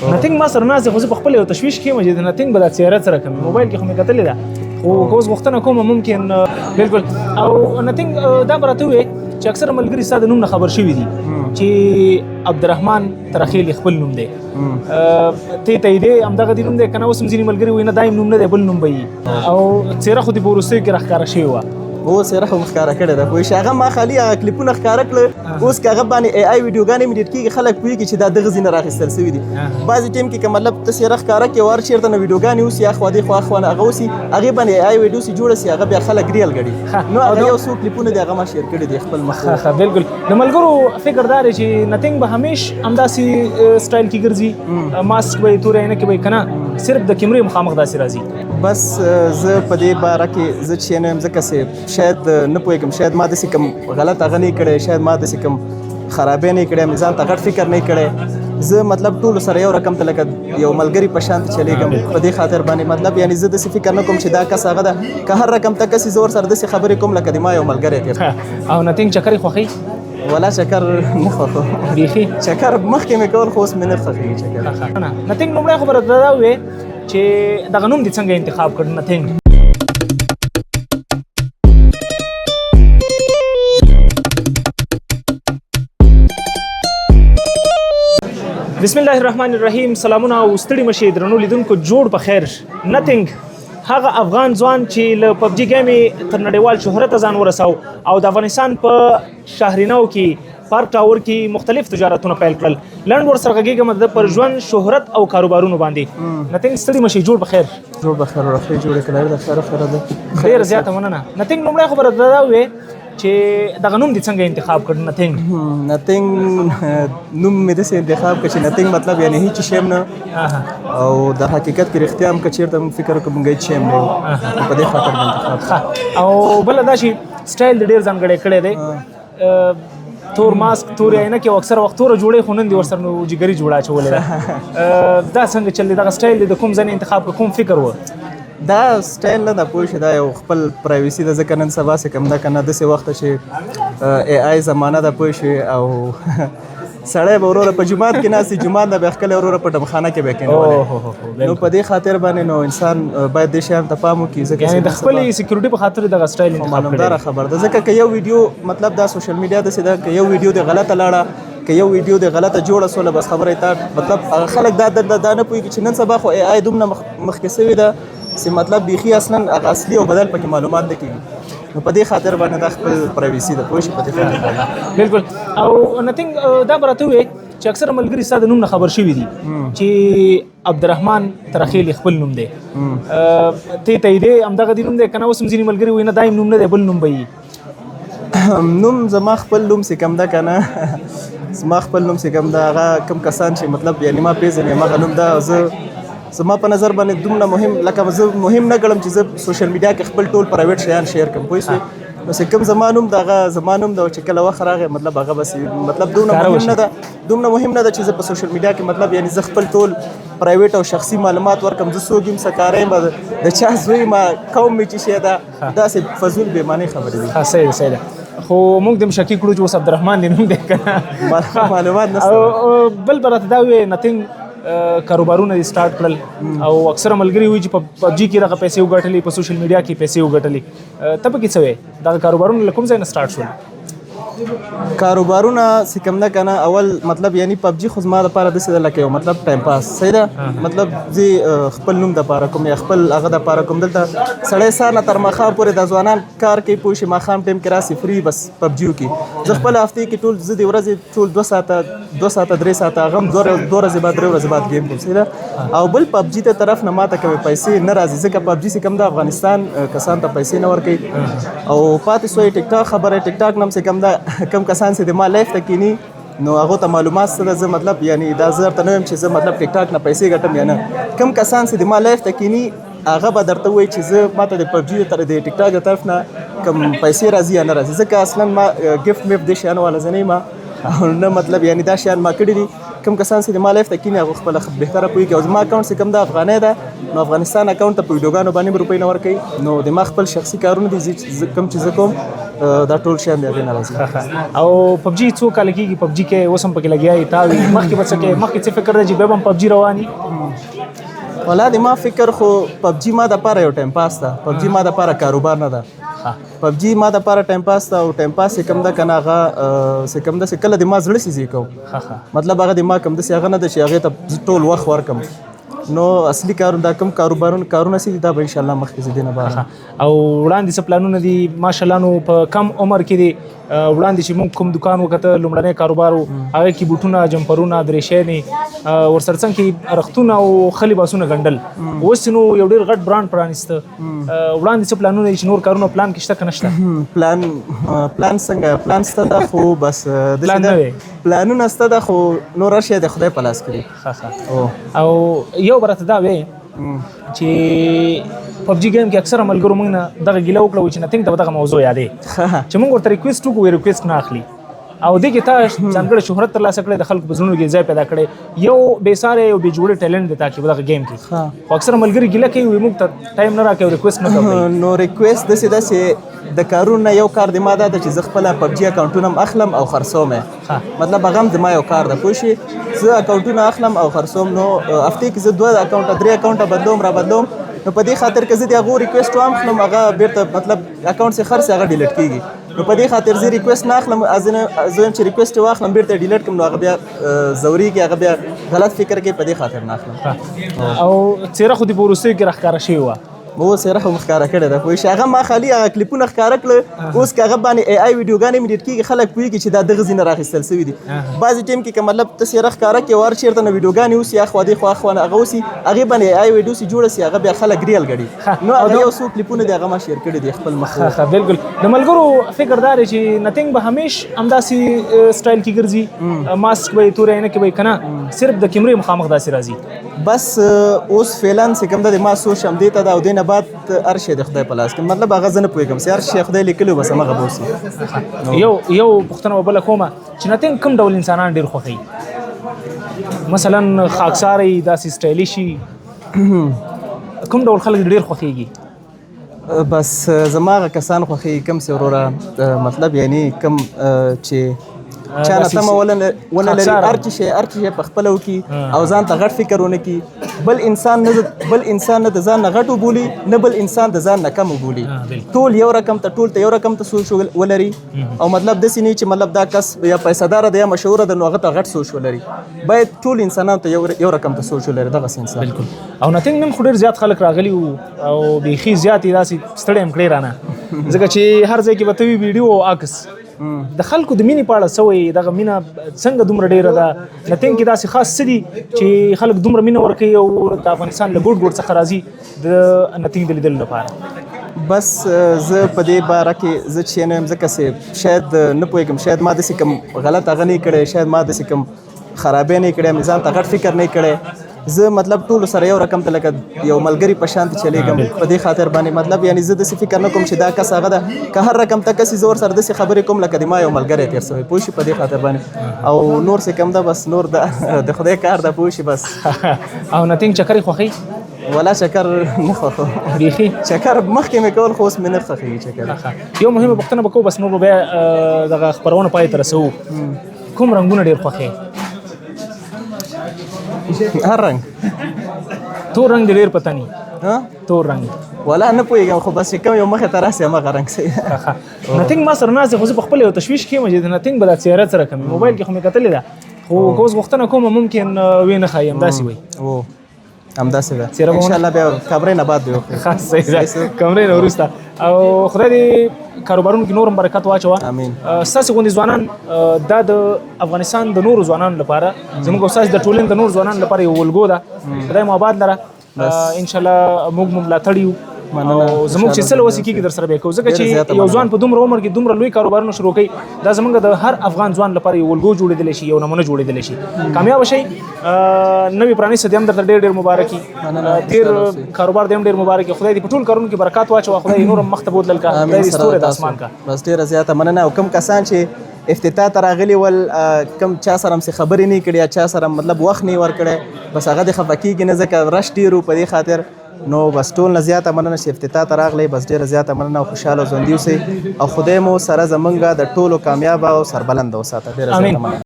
نتنګ ما سره ناست دی، خو زه په خپل یو تشویش کې یم چې د نتنګ به دا څېره څه رقم وي. موبایل کې خو مې کتلې ده، خو که اوس غوښتنه کوم ممکن بالکل. او نتنګ دا به راته ووایې چې اکثره ملګري ستا د نوم نه خبر شوي دي چې عبدالرحمن ترخیل خپل نوم دی، ته ته دی همدغه دی نوم دی که نه؟ اوس هم ځینې ملګري وایي نه دا یې نوم نه دی، بل نوم به یي، او څېره خو دې په وروستیو کې راښکاره شوې وه. اوس څېره خو مې ښکاره کړې ده، پوه شې؟ هغه ما خالي هغه کلیپونه ښکاره کړل. اوس که هغه باندې ای آی ویډیوګانې هم ایډیټ کېږي، خلک پوهېږي چې دا دغه ځای نه راخیستل سوي دي. بعضې ټایم کې که مطلب ته څېره ښکاره کړې، هر چېرته نه ویډیوګانې اوسي، اخوا دې خوا اخوا نه هغه اوسي، هغې باندې ای آی ویډیو سي جوړه سي، هغه بیا خلک ریل ګڼي. نو هغه یو څو کلیپونه دي، هغه ما شیر کړي دي خپل مخ. ښه، بالکل. د ملګرو فکر دا دی چې نتنګ به همیش همداسې سټایل کې ګرځي، ماسک به یې، تورې عینکې به یې، که نه صرف د کیمرې مخامخ داسې راځي؟ بس زه په دې باره کې زه چې نه یم، ځکه چې شاید نه پوهېږم، شاید ما داسې کوم غلط هغه نه کړی، شاید ما داسې کوم خرابی نه کړی، مې ځان ته غټ فکر نه کړی. زه مطلب ټولو سره یو رقم ته لکه یو ملګری په شان ته چلېږم. په دې خاطر باندې مطلب یعنی زه داسې فکر نه کوم چې دا کس هغه ده. که هر رقم ته کس، زه ورسره داسې خبرې کوم لکه د ما یو ملګری دی. او نتنګ چکرې خوښوي؟ ولا چکر نه خوښوم. بیخي؟ چکر مخکې مې کول، خو اوس مې نه خوښېږي چکر. نه، نتنګ لومړی خو به راته دا ووایې چې دغه نوم دې څنګه انتخاب کړ، نتنګ؟ بسم الله الرحمن الرحیم. سلامونه او ستړي مشي درنو لیدونکو، جوړ په خیر. نتنګ هغه افغان ځوان چې له پبجي ګیمې تر نړیوال شهرت ځان ورساو او د افغانستان په شهرینو کې پارک ټاور کې مختلف تجارتونه پیل کړل. لنډ ورسره غږېږم د پر ژوند، شهرت او کاروبارونو باندې. نتنګ، ستړي مشي، جوړ په خیر. جوړ په خیر، ورخې جوړې کړې ده، خیر خیر ده. ډېر زیاته مننه. نتنګ لومړی خو به راته دا ووایې چې دغه نوم دې څنګه انتخاب کړ، نتنګ؟ نتنګ نوم مې داسې انتخاب کړ چې نتنګ مطلب یعنی هیڅ شی هم نه، او د حقیقت کې رښتیا هم که چېرته موږ فکر وکړو، موږ هیڅ شی هم نه یو. په دې خاطر مې انتخاب کړ. او بله دا چې سټایل دې ډېر ځانګړی کړی دی، تور ماسک، تورې عینکې، او اکثره وخت توره جوړې، خو نن دې ورسره نو جګري جوړه اچولې ده. دا څنګه چل دی؟ دغه سټایل دې د کوم ځای نه انتخاب کړ؟ کوم فکر و؟ دا سټایل نه ده، پوه شې، دا یو خپل پرایویسي ده، ځکه نن سبا څه کوم ده که نه داسې وخت چې ای آی زمانه ده، پوه شې، او سړی به وروره په جومات کې ناست وي، جومات نه بیا ښکلی وروره په ډمخانه کې به کېنولی. نو په دې خاطر باندې نو انسان باید دې شیانو ته پام وکړي، ځکه یعنې د خپلې سکیورټي په خاطر دغه سټایل انتخاب کړی. معلومداره خبر ده، ځکه که یو ویډیو مطلب دا سوشل میډیا داسې ده، که یو ویډیو دې غلطه لاړه، که یو ویډیو دې غلطه جوړه سوله، بس خبره یې تا مطلب هغه خلک دا دا نه پوهېږي چې نن سبا خو ای آی دومره مخکې سوې ده چې مطلب بیخي اصلا هغه اصلي او بدل پکې معلومات نه کېږي. نو په دې خاطر باندې دا خپل پرایویسي ده، پوه شې، په دې خاطر باندې. بالکل. او نتنګ دا به راته ووایې چې اکثره ملګري ستا د نوم نه خبر شوي دي چې عبدالرحمن ترخیل خپل نوم دی، ته ته دی همدغه دی نوم دی که نه؟ اوس هم ځینې ملګري وایي نه دا یې نوم نه دی، بل نوم به یي. نوم زما خپل نوم څه کوم ده که نه، زما خپل نوم څه کوم ده، هغه کوم کسان چې مطلب یعنی ما پېژني هماغه نوم ده. زه زما په نظر باندې دومره مهم لکه زه مهم نه ګڼم چې زه سوشل میډیا کې خپل ټول پرایویټ شیان شیر کړم، پوه شوې؟ نو چې کوم زما نوم ده هغه زما نوم ده، چې کله وخت راغی مطلب هغه بس مطلب دومره مهم نه ده، دومره مهم نه ده چې زه په سوشل میډیا کې مطلب یعنی زه خپل ټول پرایویټ او شخصي معلومات ورکړم. زه څوک یم، څه کار یم، د چا زوی ما، قوم مې چې شی ده، داسې فضول بې معنی خبرې دي. ښه، صحیح ده، صحیح ده. خو موږ دې شکي کړو چې اوس عبدالرحمن دې نوم دی که نه، معلومات نشته. بل به راته دا ووایې نتنګ، کاروبارونه دې سټارټ کړل او اکثره ملګري وایي چې په پبجي کې دغه پیسې وګټلې، په سوشل میډیا کې پیسې وګټلې، ته پکې څه وایې؟ دغه کاروبارونه له کوم ځای نه سټارټ شول؟ کاروبارونه چې کوم ده که نه، اول مطلب یعنی پبجي خو زما دپاره داسې ده لکه یو مطلب ټایم پاس، صحیح ده، مطلب زه خپل نوم دپاره کوم یا خپل هغه دپاره کوم. دلته سړی سهار نه تر ماښام پورې د ځوانان کار کوي، پوه شي، ماښام ټایم کې راسي فري بس پبجي وکړي. زه خپله هفتې کې ټول زه د ورځې ټول 2 ساعته، 2 ساعته، 3 ساعته، هغه هم دوه ورځې بعد، 3 ورځې بعد ګیم کوم، صحیح ده. او بل پبجي ته طرف نه ماته کومې پیسې نه راځي، ځکه پبجي چې کوم ده افغانستان کسان ته پیسې نه ورکوي. او پاتې سوې ټیک ټاک خبره، ټیک ټاک نم چې کوم ده کوم کسان چې د ما لایف ته کینی نو هغه ته معلومات څه ده. زه مطلب یعنی دا زه درته نه وایم چې زه مطلب ټیک ټاک نه پیسې ګټم یا نه. کوم کسان چې د ما لایف ته کینی هغه به درته وایي چې زه ماته د پبجي تر د ټیک ټاک د طرف نه کوم پیسې راځي یا نه راځي، ځکه اصلا ما ګفټ میف دې شیانو والا زه نه یم او نه مطلب یعنی دا شیان ما کړي دي. کوم کسان چې د ما live ته کینې هغه خپله بهتره پوهېږي. او زما اکاونټ چې کوم ده افغانۍ ده، نو افغانستان اکاونټ ته په ویډیوګانو باندې روپۍ نه ورکوي. نو د ما خپل شخصي کارونه دي کوم چې زه کوم، دا ټول شیان د هغې نه راځي. او پبجي څو کاله کېږي پبجي کې اوس هم پکې لګیا یې؟ تا وي مخکې به څه کوې؟ مخکې څه فکر دی چې بیا به هم پبجي روان؟ ولا د ما فکر خو پبجي ما د پاره یو ټایم پاس ده، پبجي ما د پاره کاروبار نه ده. پبجي ما د پاره ټایم پاس ده، او ټایم پاس کوم ده کنه هغه څه کوم ده چې کله د ما زړه سي کوم، مطلب هغه د ما کوم داسې هغه نه ده چې هغې ته ټول وخت ورکم. نو اصلي کار دا کوم کاروبارونه کارونه سي، دا به ان شاء الله مخکې ځي دینه بعد. او وړاندې څه پلانونه دي؟ ماشاءالله نو په کم عمر کې دي. وړاندې چې موږ کوم دکان وکته، لومړنی کاروبار و، هغه کې بوټونه، جمپرونه، درېشیانې، ورسره څنګ کې رختونه او ښه لباسونه ګنډل. اوس نو یو ډېر غټ برانډ پرانیسته. وړاندې څه پلانونه دي چې نور کارونه پلان کې شته که نشته؟ پلان پلان څنګه پلان شته ده، خو بس پلان نه دی. پلانونه شته ده، خو نور هر شی د خدای په لاس کې دي. او یو به راته دا وې چې پبجي game کې اکثره ملګرو موږ نه دغه ګیله وکړه چې نتنګ ته به دغه موضوع یادې چې موږ ورته request وکړو، request نه اخلي. او دې کې تا ځانګړی شهرت ترلاسه کړی، د خلکو په زړونو کې ځای پیدا کړی، یو بې ساری یو بې جوړې talent دی تا کې په دغه game کې. خو اکثره ملګري ګیله کوي، وایي موږ ته time نه راکوي، request نه کوي. نو request داسې داسې د کارونه یو کار د ما دا ده چې زه خپله پبجي اکاونټونه هم اخلم او خرڅوم یې. مطلب هغه هم زما یو کار ده، پوه شي؟ زه اکاونټونه اخلم او خرڅوم. نو هفتې کې زه 2 اکاونټه 3 اکاونټه بدلوم را بدلوم. نو په دې خاطر که زه د هغو request واخلم، هغه بېرته مطلب اکاونټ چې خرڅ هغه delete کېږي. نو په دې خاطر زه request نه اخلم. زه وایم چې request واخلم بېرته delete کړم، نو هغه بیا ځورېږي، هغه بیا غلط فکر کوي، په دې خاطر نه اخلم. او څېره خو دې په وروستیو کې راښکاره شوې وه. مو څېره خو ښکاره کړې ده، پوه شې؟ هغه ما خالي هغه کلیپونه ښکاره کړل. اوس که هغه باندې AI ویډیوګانې هم edit کېږي، خلک پوهېږي چې دا دغه ځای نه راخیستل سوي دي. بعضې ټایم کې که مطلب ته څېره ښکاره کړې، هر چېرته نه ویډیوګانې اوسي، اخوا دې خوا اخوا نه هغه اوسي، هغې باندې AI ویډیو سي جوړه سي، هغه بیا خلک real ګڼي. نو هغه یو څو کلیپونه دي، هغه ما share کړي دي خپل مخ. بالکل. د ملګرو فکر دا دی چې نتنګ به همیش همداسې سټایل کې ګرځي، ماسک به یې، تورې عینکې به یې، که نه صرف د کیمرې مخامخ داسې راځي؟ بس اوس فعلا چې کوم ده د ما سوچ همدې ته ده، او دې نه بعد هر شی د خدای په لاس کې. مطلب هغه زه نه پوهېږم چې هر شی خدای لیکلی بس همغه به اوسي. یو پوښتنه به بله کومه چې نتنګ کوم ډول انسانان ډېر خوښوي؟ مثلا خاکساری، داسې stylish، کوم ډول خلک ډېر خوښېږي؟ بس زما هغه کسان خوښېږي کوم چې وروره مطلب یعنی کوم چې چا نه تمه ونه لري، هر څه شی په خپله وکړي او ځان ته غټ فکر ونه کړي. بل انسان نه د ځان نه غټ وبولي، نه بل انسان د ځان نه کم وبولي. ټول یو رقم ته، ټول ته یو رقم ته سوچ ولري. او مطلب داسې نه چې مطلب دا کس یا پیسهدار دی یا مشهور دی نو هغه ته غټ سوچ ولري. باید ټول انسانانو ته یو رقم ته سوچ ولري، دغسې انسان. بالکل. او نتنګ نن خو ډېر زیات خلک راغلي وو او بیخي زیات یې داسې ستړی هم کړی رانه، ځکه چې هر ځای کې به ته وي ویډیو او عکس. د خلکو د مینې په اړه څه وایي؟ دغه مینه څنګه دومره ډېره ده؟ نتنګ کې داسې خاص څه دي چې خلک دومره مینه ورکوي او د افغانستان له ګوټ ګوټ څخه راځي د نتنګ د لیدلو لپاره؟ بس زه په دې باره کې زه چې نه یم، ځکه چې شاید نه پوهېږم، شاید ما داسې کوم غلط هغه نه کړی، شاید ما داسې کوم خرابی نه کړی، مې ځان ته غټ فکر نه کړی. زه مطلب ټولو سره یو رقم ته لکه یو ملګری په شان ته چلېږم. په دې خاطر باندې مطلب یعنی زه داسې فکر نه کوم چې دا کس هغه ده، که هر رقم ته کس زه ورسره داسې خبرې کوم لکه د ما یو ملګری تېر شوی، پوه شي؟ په دې خاطر باندې. او نور څه کم ده، بس نور د خدای کار ده، پوه شي؟ بس. او نتنګ چکرې خوښوي؟ ولا چکر نه خوښوم بیخي. چکر مخکې مې کول، خو اوس مې نه خوښېږي چکر. یو مهمه پوښتنه به کوو، بس نور به بیا دغه خپرونه پای ته رسوو. کوم رنګونه ډېر خوښوې؟ هر رنګ. تور رنګ دې ډېر پته نی. تور رنګ ولا نه پوهېږم، خو بس چې کوم یو مخې ته راسي همغه رنګ سي. نتنګ ما سره ناست دی، خو زه په خپل یو تشویش کې یم چې د نتنګ به دا څېره څه رقم وي. موبایل کې خو مې کتلې ده، خو که اوس غوښتنه کومه ممکن ویې نه ښایي، همداسې وایي. همداسې ده. ان شاء الله بیا کمرې نه بعد به وکړو. ښه صحیح ده، کمرې نه وروسته. او خدای دې کاروبارونو کې نور هم برکت واچوه. امین. ستاسې غوندې ځوانان دا د افغانستان د نورو ځوانانو لپاره، زموږ او ستاسې د ټولنې د نورو ځوانانو لپاره یو ولګو ده. خدای مو آباد لره. ان شاء الله موږ مو ملاتړ یو، او زموږ چې څه له وسې کېږي در سره به یې کوو، ځکه چې یو ځوان په دومره عمر کې دومره لوی کاروبارونه شروع کوي، دا زموږ د هر افغان ځوان لپاره یو ولګو جوړېدلی شي، یو نمونه جوړېدلی شي. کامیاب شئ. نوې پرانیسته دې هم درته ډېر ډېر مبارک وي، تېر کاروبار دې هم ډېر مبارک وي. خدای دې په ټول کارونو کې برکات واچوه، خدای دې نور هم مخته بوتلل کا، خدای دې ستوری د اسمان کا. بس ډېره زیاته مننه. او کوم کسان چې افتتاح ته راغلي ول، کوم چا سره هم څه خبرې نه کړې یا چا سره مطلب وخت نه ورکړی، بس هغه دې خفه کېږي نه، ځکه رش ډېر و. په دې خاطر نو بس ټول نه زیاته مننه چې افتتاح ته راغلی. بس ډېره زیاته مننه او خوشحاله او ژوندي اوسئ او خدای مو سره زمونږ د ټولو کامیابه او سربلنده وساته. ډېره آمین. زیاته مننه.